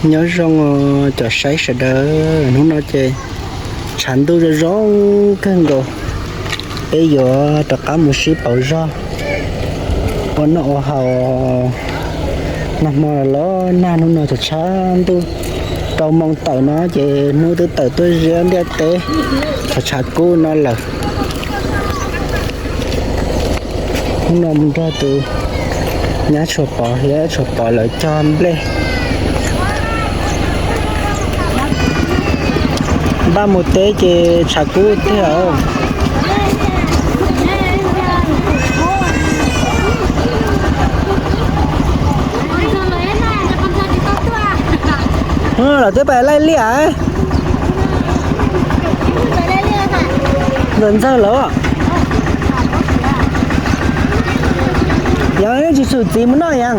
Nyob zoo cov saib sawv daws, hnub no ces tshav ntuj zoo zoo kawg nkaus, peb yuav rov qab mus sib pauv zog ua noj ua haus. Nag hmo los los nag, hnub no tshav tshav ntuj, rau moo tawm no ces hnub twb tawm tuaj ziab ntiaj teb, tshav tshav kub no lawm. Hnub no mus nrog tus nyab Tshuas Pov thiab Tshuas Pov lawv cog nplej. Npaj mus teb ces tshav kub tiag os. Lawv twb pais laij liaj. Ntxawg ntxawg lawm. Yog tsis txhum txiv mus noj yog.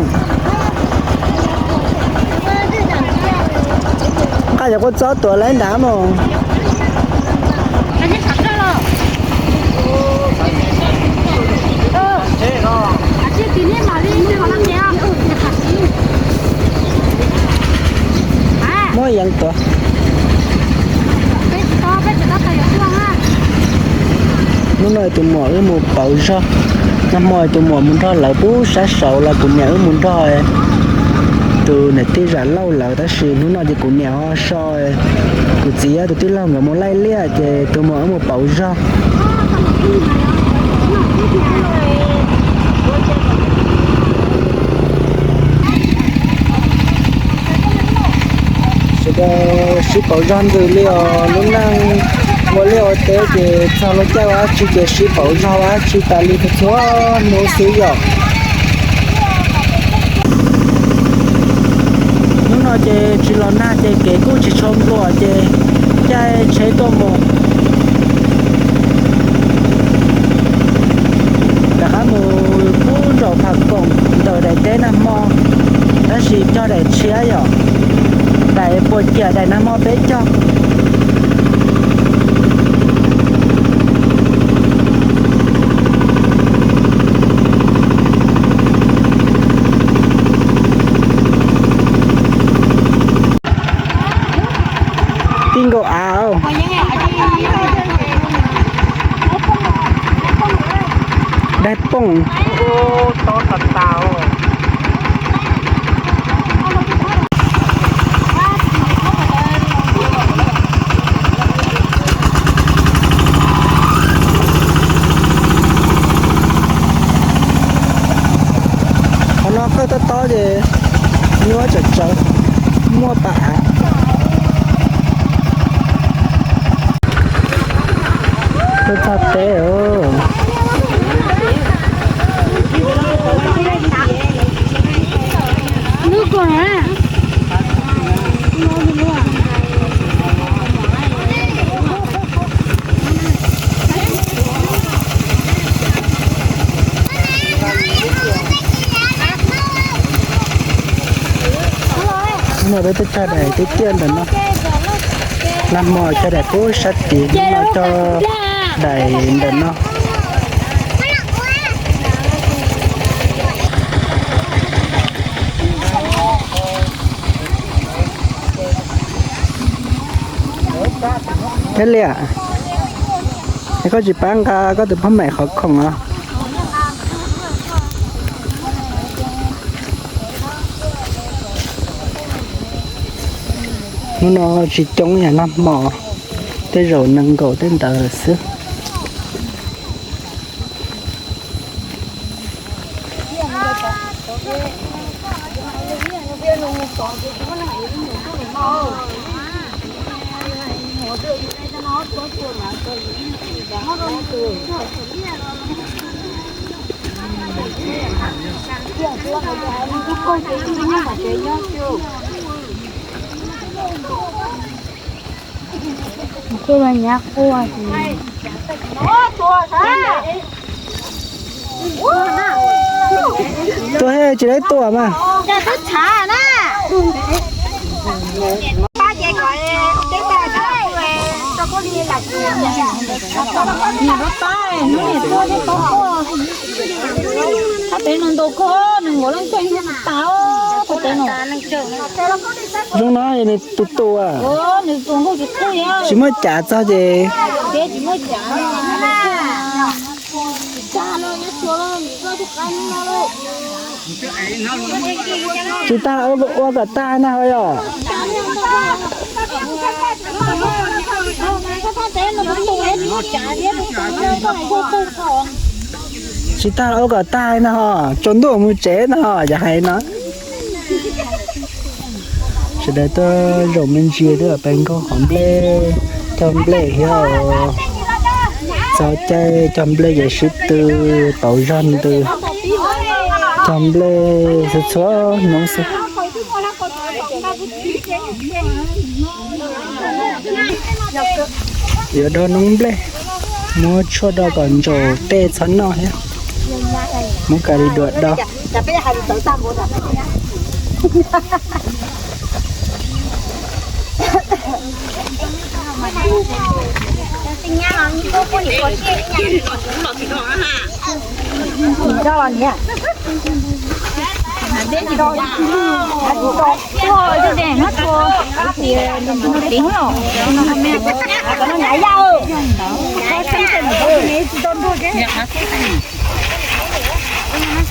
Nqa cov kua txob tuav lawm nrad mus. Muab yeev tuav. Hnub no tus muam wb mus pauv zog. Nag hmo tus muam mus nrog lawv pub sab saud los kuv niam wb mus nrog tus niam tij Zam Lauj lawv, tab sis hnub no ces kuv niam ho so, kuv txiv thiab tus tij laug nkawd mus laij liaj ces tus muam wb mus pauv zog. Sawv daws sib pauv zog ntws li os, lub neej ua liaj ua teb ces txog lub caij ua dab tsi ces sib pauv zog ua dab tsi tas li txhua hnub xwb yom. Hnub no ces tsis los nag ces kev kuj tsis tshua npluam ces caij tsheb tuaj mus. Rov qab mus pub nraum Pham Koom ntawm daim teb nag hmo, tab sis cog daim tshiab yom, daim puas ciam daim nag hmo peb cog. Tij nkaus av, daig pooj. Qhov no kawg tob tob ces nyuaj tsawv tsawv, muaj pam av. Tuaj txog teb. No peb tuaj cog daim tiaj tiaj ntawm no, nag hmo cog daim pub sab tid, no cog daim ntawm no. Thiab liam, es koj tsis pab nqa koj tus phab maim qhov khoom los? Hnub no tsis coob yam nag hmo, tej zaum nees nkaum tej ntawd lawm xwb. Tuaj los nyab quaj. Tuaj tsis tau tuaj mas. Niam pab pab, hnub niam tuaj thiab pab quaj. Thab pem nws ntaus koj, nws nkaus leej twg nws tas, kuv Zoo no nws tu tu, tsis muab cav txog ces. Tsis tag ua kom tag na ho yom. Tsis tag ua kom tag na ho, tsaus ntuj mus tsev na ho, yog hais no. Sawv daws tuaj zaum me ntsis twb peb nkauj qhov nplej, cog nplej thiab. Txog caij cog nplej ces sib tw pauv zog ntws, cog nplej txhua txhua hnub xwb. Yuav do noob nplej, muab tshuaj do kom ntsaum tej txhob noj thiab. Muab ka li duav do.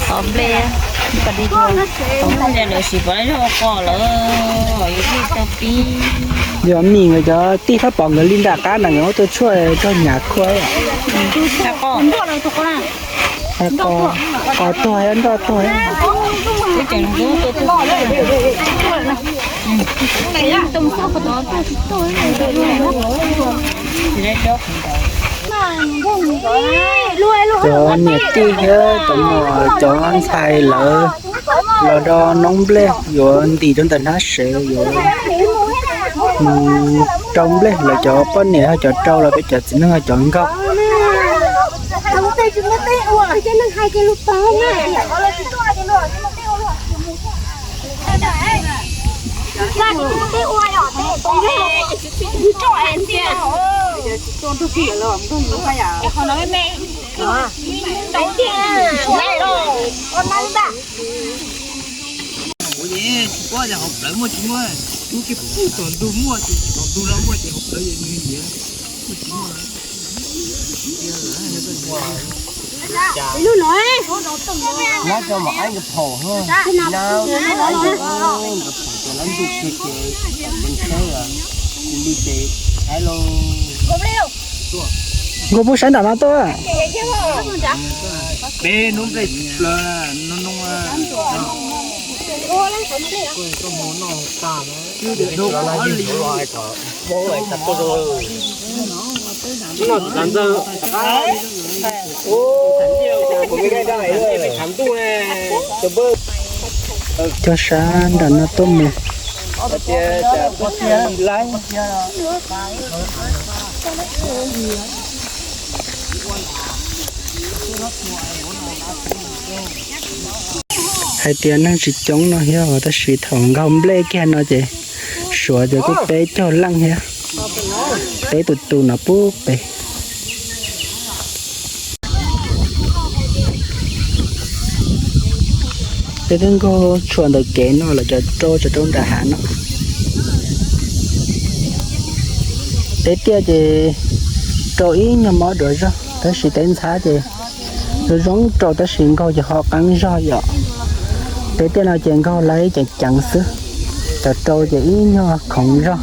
Qhov nplej, qhov nplej lawv siv pov zog ua qos lawm, yus tij tau pib. Yog mis nkawd cov tij Fab Pov nkawd li nram qab na, nkawd muab tua tshuaj rau hnyav khuab. Qos tuag, nroj tuag. Cov niam tij thiab cov muam cov ntxhais lawv los do noob nplej yuav ntim rau ntawm hnab sev yuav mus rau nplej, lawv cov poj niam yog cov rau los peb cov txiv neej yog cov nkaug. Ua ces tsis paub tias hauv plawv muaj tsis muaj, hnub ib puag tom ntug muaj ces tom ntug los muaj ces hauv plawv ces nws nyiav. Lub no, lawv cov mam aib nkawd phaum, nkawd phaum ces lawv ntuj kiag ces, ces tsheb, li ces aib lauj. Nkauj pub saib nram no tuaj. Peb noob nplej plaws no no. Cov sab nram no tuaj mus. Hais tias neeg tsis coob no thiab, tab sis thaum nkaug nplej kiag no ces suav ces kuj peb caug leej thiab, peb tus tus no pub pem. Peb twb nkaug tshuam ntawm kev no lawm, cov rau, cov rau nram hav no. Peb tiaj ces rau ib nyuag mob duav zog, tab sis peb ntxhab ces zoo zoo rau, tab sis nkaug ces ho qeeb zog yom. Peb tiaj no ces nkaug laib ceev ceev xwb, cov rau ces ib nyuag khoov zog.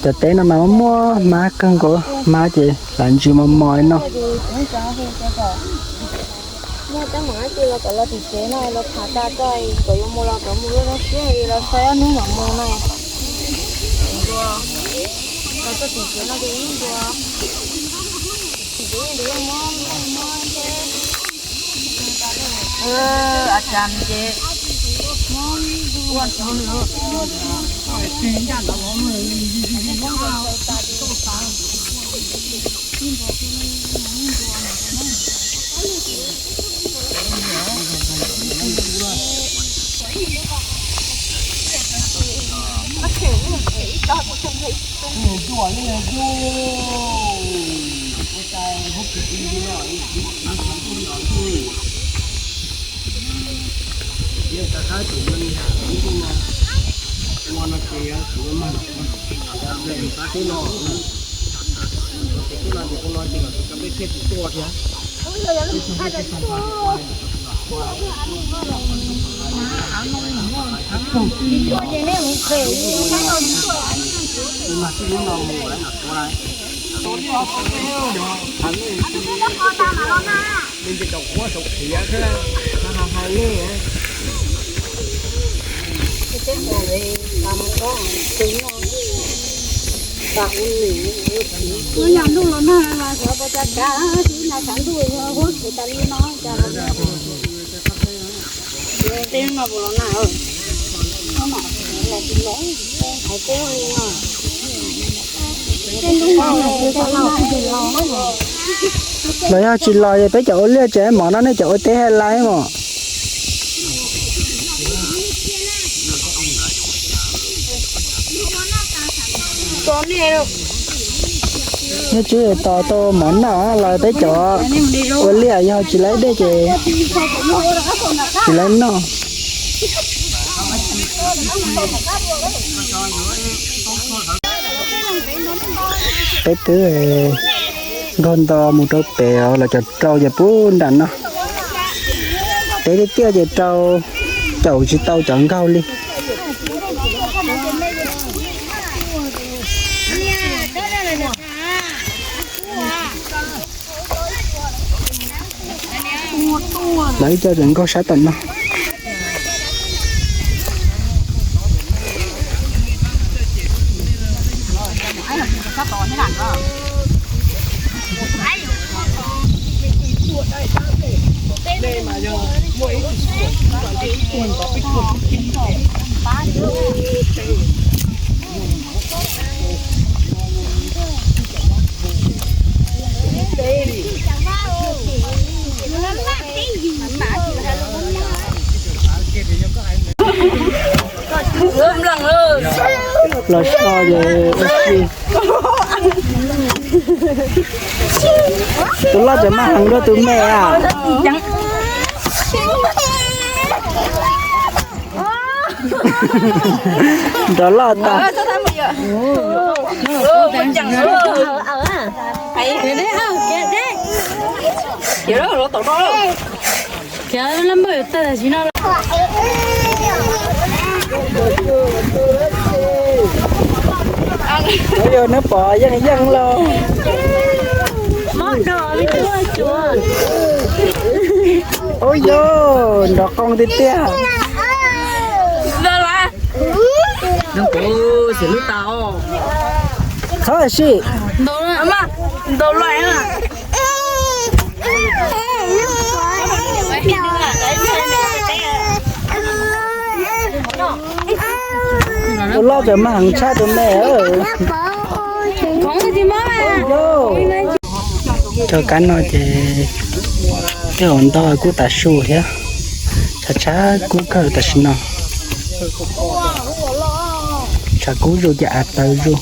Cov teb no mas muaj hmab kawg nkaus, hmab ces lam ntsis mos mos no. Muaj teeb meem dab tsi los kom los tim tsev no los tham tag tso, kom yuav mus los kom mus lub roob siab los txog ob hnub mam mus no. Los txog tim tsev no ces yeej ntuas, tim tsev yeej ntuas mob mob mob thiab. Ua yog ntuj los nag mas xyov puas tso kav, tib nag tshav ntuj yog huab kev tas li no cas los nag. Tej no puas los nag, tej no los tsis los, hais tej no. Los yog tsis los peb cov ua liaj tsev mov no nej cov ua teb hais lais mos. Nej tsis tos tau mov noj los peb cov ua liaj yog tsis laib dej ces tsis laib noj. Peb twb nkaug nto mus rau pem los cov rau ces puag nram no. Peb tiaj tiaj ces rau caum tsis tau cov nkaug li. Lawv ib co tseem nkaug sab tom no. Los so ces ua si. Tus loj ces maj heev dua tus me a. Nrov loj tas. Ua yog neb pom yeej yeej lauj. Ua yog nrov qoo tiag tiag. Txhob sim. Tus loj ces maj heev tshaj tus me. Cov kab no ces tej zaum ntog kub tas su thiab. Tshav tshav kub kawg tam sim no. Tshav kub zuj ces av tawv zuj.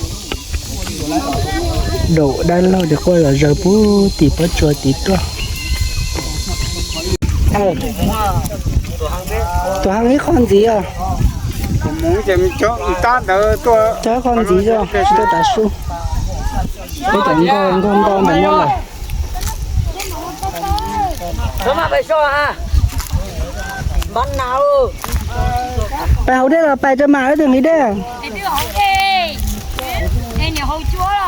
Daum dab laug ces quaj zom zaws puag tim pob tsuas tid tuaj. Tus heev ib qho ntxiv os. Cov ib qho ntxiv os, tsis tau tav su. Peb cov nkaug nkaug ntau ntawm no lawm. Pais haus dej los pais rau mas wb twb nqhis dej. Neeg los tuag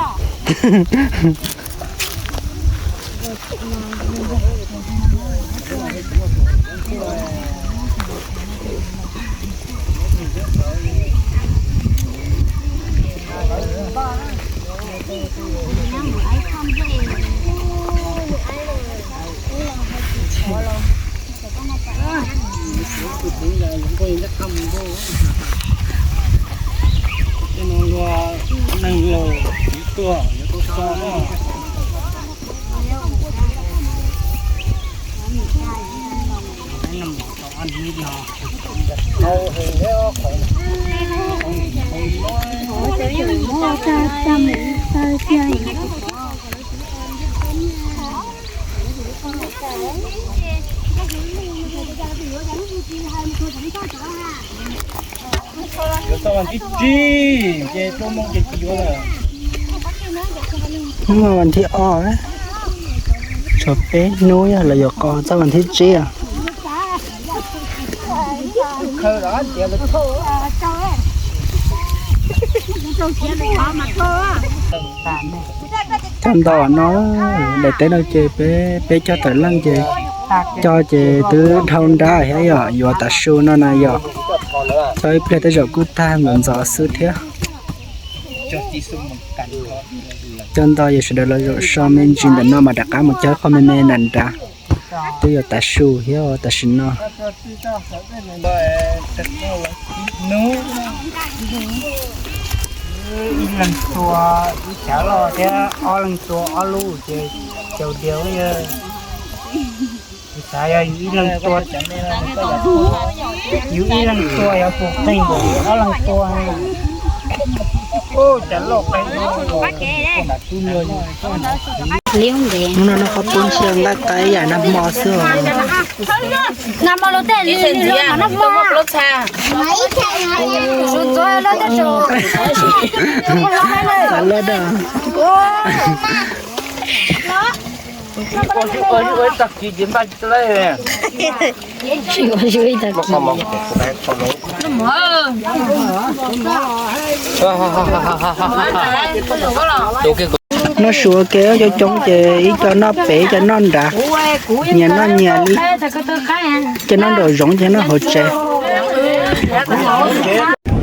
yuav tau so. Yuav txog vas thib tsib ces tuaj moo ces tsis yuav lawm. Hnub no vas thib ob, tshuav peb hnub yog lawv yuav qo txog vas thib tsib. Cog nto no, daim teb no ces peb, peb cog tawm leej ces cog ces twb dhau nrab thiab yom, yuav tav su no na yom. Cog ib pliag tej zaum kuj tag ntxov ntxov xwb thiab. Cog nto yog sawv daws los zaum so me ntsis ntawm no mas rov qab mus cog qhov me me nram nrad. Twb yuav tav su thiab tam sim no. Ib leeg tua ib chav loj thiab ob leeg tua ob lub ces caum diav. Xav yog yus ib leeg tua, yus ib leeg tua yog puas qeeg npaum yus ob leeg tua. Hnub no noj qab pub ntsia nqaij qaib yam nag hmo xwb os. Xav lawm da. Noj su ua ke coob coob ces ib co noj pem ib co noj nrad, nyias noj nyias li, ces noj nraum zoov ces noj hauv tsev.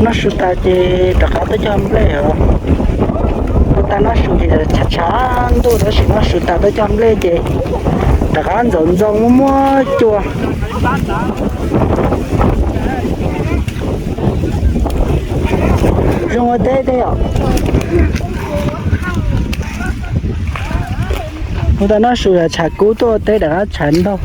Noj su tas ces rov qab tuaj cog nplej os. Ua tag noj su ces tshav tshav ntuj tab sis noj su tas tuaj cog nplej ces rov qab ntxoov ntxoo muaj muaj cua. Zoo ua teb thiab yom. Ua tag noj su yog tshav kub tuaj ua teb rov qab tshav ntuj.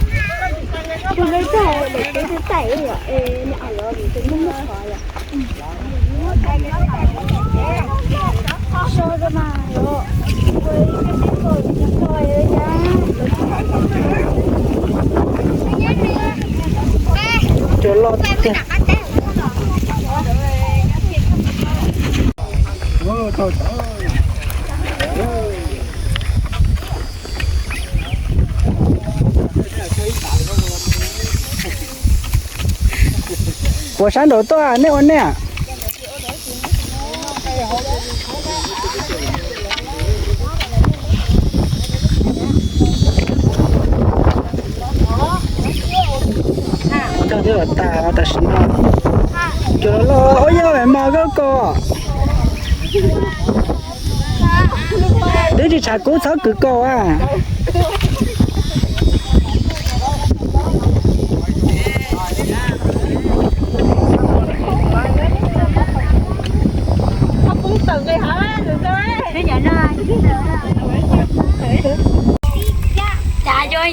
Cua loj tiag. Puas sab nraud tuaj nej ua nej? Cog twb los tas tam sim no. Cua loj, ua yog mos koj kos. Twb tsis tshav kub txhob kwv kaus a.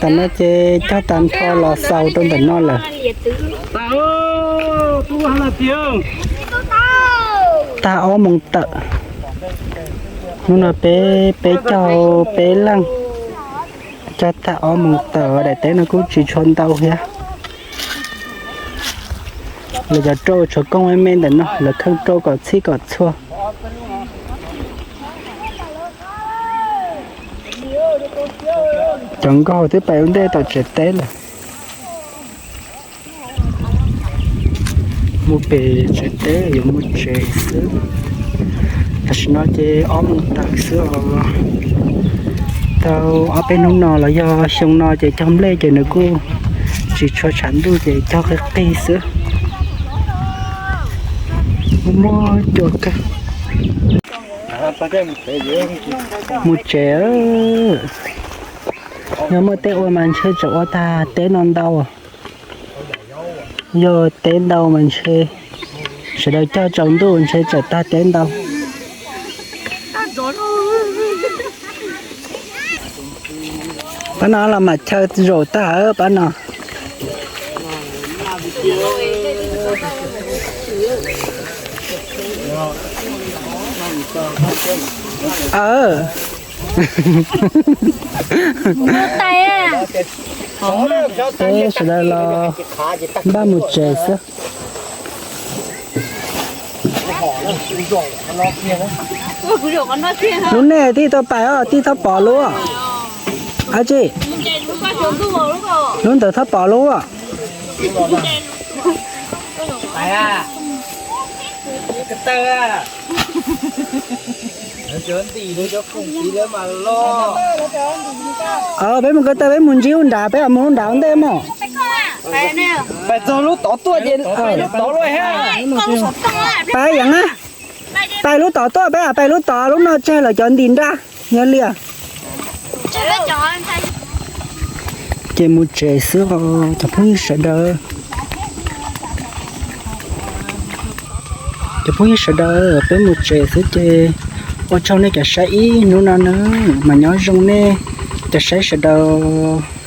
Tam no ces cog tag nrho los xaus rau ntawm no lawm. Tag ob moos tawm. Hnub no peb, peb caug peb leej, cog tag ob moos tawm, daim teb no kuj tsis tshua ntau thiab. Lawv cov rau tshuav koob me me ntawm no, lawv kheej rau kom txhij kom txhua. Cov nkauj twb pais ua ntej tom tsev teb lawm. Mus pem tsev teb yuav mus tsev xwb. Tam sim no ces ob moos tawm xwb os. Tau ob peb hnub no los yog xyoo no ces cog nplej ces nws kuj tsis tshua tshav ntuj ces cog qig qig xwb. Muaj cua kawg. Mus tsev. Yog muaj tej ua mas ntshe tseem ua tag teb no ntau. Yog teb ntau mas ntshe sawv daws cog tsaus ntuj ntshe tseem tag teb ntau. Pab no los mam chaw zaum tag pab no. Peb sawv daws los npaj mus tsev xwb. Lub nej thiaj tau pais os, thiaj tau pom lub. Ab tsi, lub ntawd tau pom lub. Peb mus ko taw, peb mus ntsib ub nrad, peb mus ub nrad ua ntej mog. Pais txog lub tod tuaj ces pais lub tod tuaj, pais yeev na. Pais lub tod tuaj, peb pais lub tod, lub no tseg lawm cov ntim nraj. Yog li ces mus tsev xwb os cov phooj ywg sawv daws. Cov phooj ywg sawv daws, peb mus tsev xwb ces ua tsaug nej cov saib ib hnub no na, mas nyob zoo nej cov saib sawv daws.